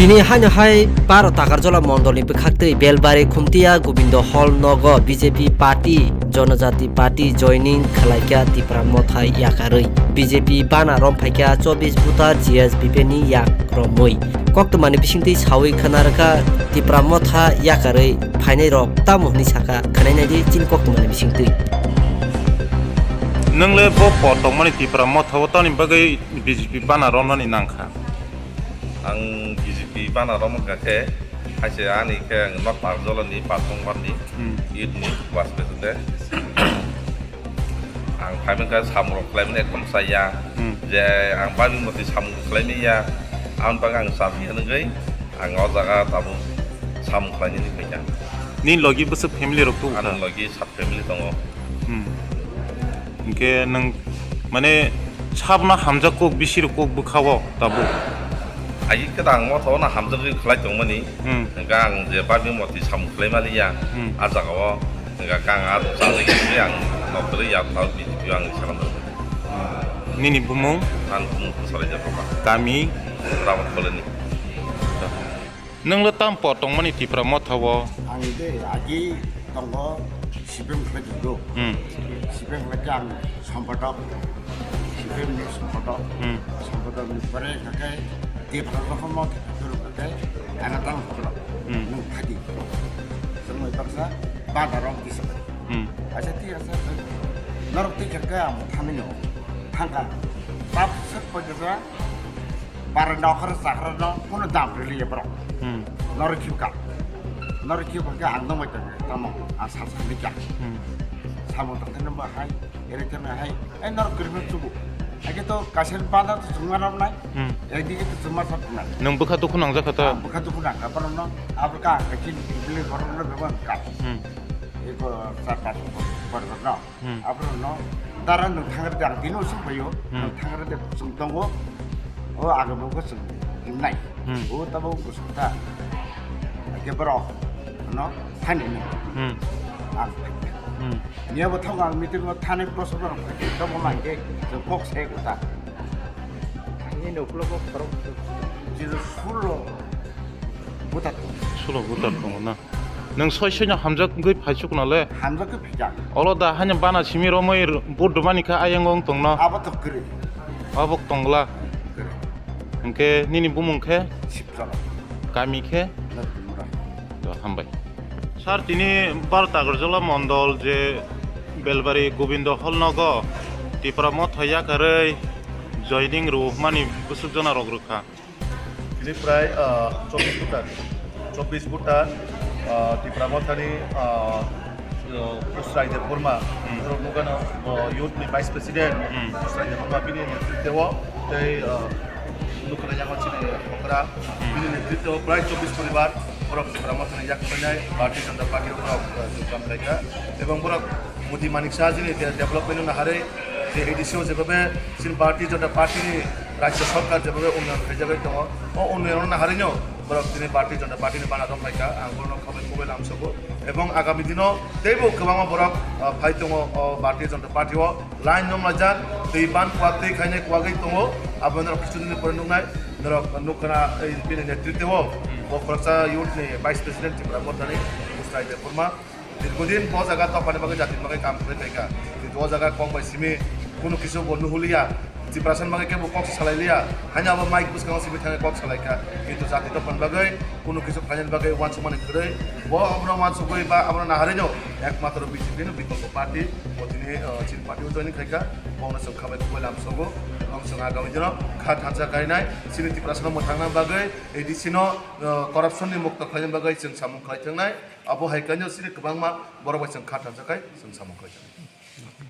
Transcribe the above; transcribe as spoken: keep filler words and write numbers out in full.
Ni haino hai Baro Takarjala mondolni bwkhaktwi Belbari Khumtiya Gobindo Hall nogo B J P party, Jonojati party joining khwlaikha Tipra Motha yakarwi. B J P bana romphaikha chobbish voter G S Bipe ni yak romwi. Koktwmani bisingtwi sawi khwna rwkha Tipra Motha yakarwi phainai rok tamo hwnwi sakha, khwnainai di chini koktwmani bisingtwi. Nwng le bo por tongmani Tipra Motha o tamni bagwi B J P bana romnani nangkha? Ang B J P bana romkha khe, haise ani khe ang North Takarjala ni Patong Bar ni Hmm. youth ni vice president. Ang phaimani khe samung rok khlaimani ekdom chaya. Hmm. Je ang babi moti samung khlaimani ya, ang bang ang cham ya nungwi ang o jaga tabuk samung khlainani phaikha. Ni logi bwswk family rok tubu kha? Ani logi sat family tongo. Hmm. Hingke nwng mane sabna hamjak kok bisi rok kok bwkha o tabuk? Agi khe ang motha o na hamjagwi khlai tongmani. Hmm. Hingke ang je babi moti samung khlai maliya, Hmm. a jaga o hingke ang a rok chajagwi ang nokdagwi ya thang B J P o ang salam rwkha. Nini bumung? Ang bumung Salai Jabra. Kami? Ramat Colony. Nwng le tam por tongmani Tipra Motha o? Ang de agi tongo C P M khlai tongo. Hmm. C P M khlai khe ang somphodok, C P M ni somphodok, Hmm. somphodok ni pore kake Tipra jokhon Motha khe kake ana tang khulok. Hmm. Nwng phadi. Swngnai baksa bada rok kisa. Hmm. Acha thik ase. Norok twi khe ang thani no. Thangka. Tap sek pojasa. Baranda okra chakra no kuno dam rili ya borok. Hmm. Nori khiuka. Nori khiuka khe ang nongoi tong tamo ang sa sa mikya. Hmm. Samo tong tene ba hai, ere tene hai. Ai norok kirme chubu. Age to kasen pada to chungma ram nai. Hmm. Age to chungma sat nai. Nwng bwkha dukhu nangjak kha to? Bwkha dukhu nang kha borok no. Abro ka ka kin bili borok no bebak ka. Hmm. Eko sa pa por por no. Hmm. Aphuru no dara nwng thangre de ang tini usung phaio, Hmm. Nwng thangre de chwng tongo, o agamo khe chwng himnai. Hmm. O tabo usung ta. Ake borok no thani no. Hmm. Ang Hmm. niya bo thok ang meeting o thani prosok rok tabo mangke chwng kok se ko ta. Ni no ulo kok khorok. Jiro sulo buta to. Sulo buta tongo na. Nwng soi soino hamjak wngwi phaichukno le. Hamjak khe phijak. Olo da haino bana simi romwi r-, vote rwmani khe ayang wng tongno. Abo to kwrwi. Abo tongla. Kwrwi. Hwnkhe nini bumung khe? Sipsala. Kami khe? Nathumra. To hambai. Sir, tini Baro Takarjala mondol je Belbari Gobindo Hall nogo Tipra Motha yakarwi joining rwmani bwswk jona rok rwkha. Tini prai, ah, chobbish voter, chobbish voter, ah, Tipra Mothani, ah, ah, Pusrai Debbarma, Hmm. borok nukano, ah, youth ni vice president, Hmm. Pusrai Debbarma bini netritwo, tei, ah, nukana yango chini okra, Hmm. bini netritwo prai chobbish poribar, borok Tipra Mothani yak khlainai, Bharatiya Janata Party borok, ah, jogram khlaikha, ebong borok Modi Manik Saha jini de-, development no naharwi, je A D C o jebabe chini Bharatiya Janata Party ni Rajya Sarkar jebabe unnayan khaijagwi tongo, o unnayan no naharwi no borok tini Bharatiya Janata Party ni bana romlaikha, ang bono khabai kubai lamsogo. Ebong agami dino teibo kwbangma borok, ah, phai tongo o Bharatiya Janata Party o line romlaijak, twi ban kwak twi khainai kwagwi tongo, abo norok kichu dini pore nuknai, norok nukkhana, eh, bini netritwo o, bo khoroksa youth ni vice president Tipra Mothani Pusrai Debbarma. Dirghodin bo jaga tophani bagwi jatini bagwi kam khlai phaikha. Kintu o jaga kok bai simi kunu kisu bo nuhuliya. Tiprasani bagwi kebo kok salai liya. Haino abo mic bwskango simi thangwi kok salai kha. Kintu jati tophani bagwi kunu kisu khlainani bagwi uansukmani kwrwi. Bo abono uansugwi ba abono naharwi no ekmatro B J P no bikolpo party. Bo tini, uh, chini party o joining khaikha. Bono chwng khabai kubai lamsogo. Bono chwng agami dino kha thansa kainai. Chini Tiprasano mwthangna bagwi A D C no, uh, corruption ni mukto khlaina bagwi chwng samung khlai thangnai. Abo hai khe no sini kwbangma borok bai chwng kha thansa khai chwng samung khlai thangnai.